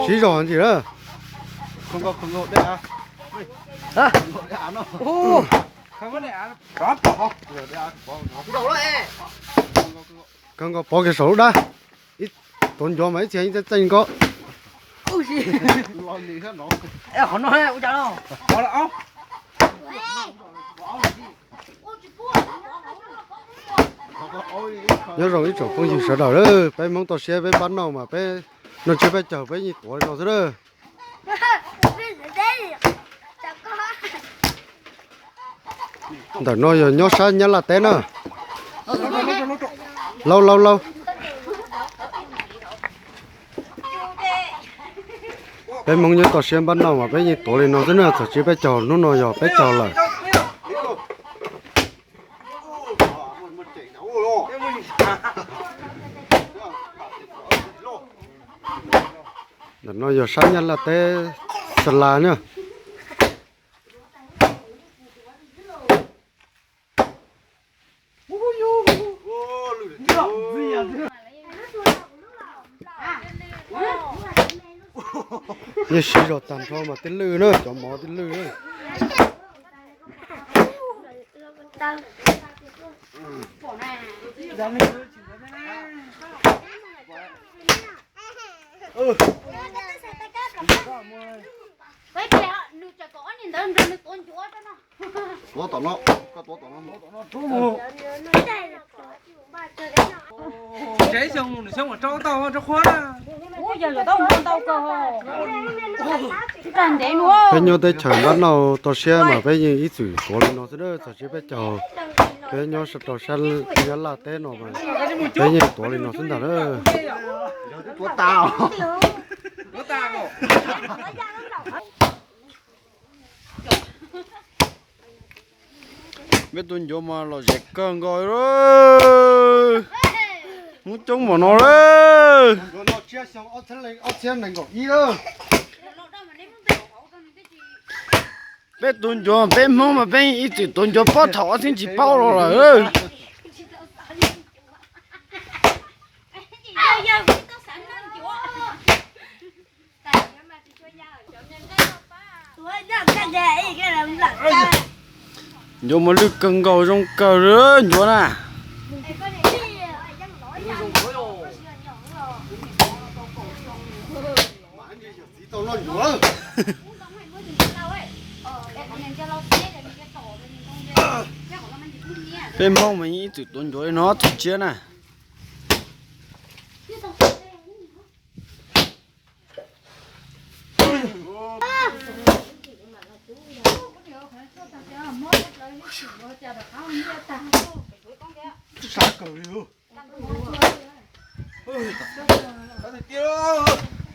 Siv zog ntsis na. Kawg nkaus pov kiag saum lub dab. Ib tuav ncuav mas ib txhia yeej txeej nkaus. Nyob zoo ib tsoom phooj ywg sawv daws, peb Hmoob toj siab peb npaj noj mas peb noj tsiab peb caug peb yeej tuav li no xwb na. Ntawm no yog nyob sab Nyab Laj teb na. Lauj lauj lauj. Peb Hmoob nyob toj siab npaj noj mas peb yeej tuav li no xwb na, txog tsiab peb caug, hnub no yog peb caug lawm. Ntawm no yog sab Nyab Laj teb Xa Las na. Yeej siv zog tag nrho mas tij lwj na, cov mov tij lwj na. Tuav tom no, koj tuav tom no. Peb nyob teb chaws npab noj toj siab mas peb yeej ib txwm tuav li no xwb na, txog tsiab peb caug. Peb nyob rau sab Nyab Laj teb no mas peb yeej tuav li no xwb ntag na. Peb tus ncuav mas lom zem kawg nkaus li. Muab coob npaum no lawm. Peb tus ncuav, peb Hmoob mas peb ib txwm tuav ncuav puag thaum ob txhiab tsis paub los lawm. Ncuav mas lwj kawg nkaus, zoo kawg li ncuav na. Peb Hmoob mas yeej ib txwm tuav ncuav li no txog tsiab na.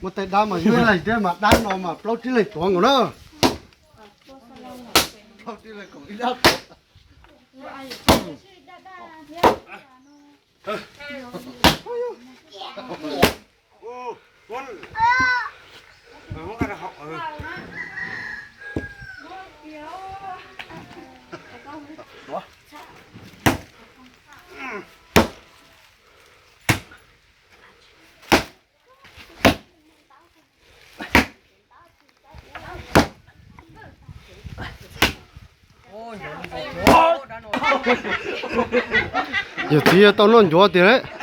Muab tej dab mas yug ib leeg thiab mas dab no mas plaub tsib leeg tuav nkaus na. Plaub tsib leeg koom ib dab tuav. Yog txiv yog tau noj ncuav tiag.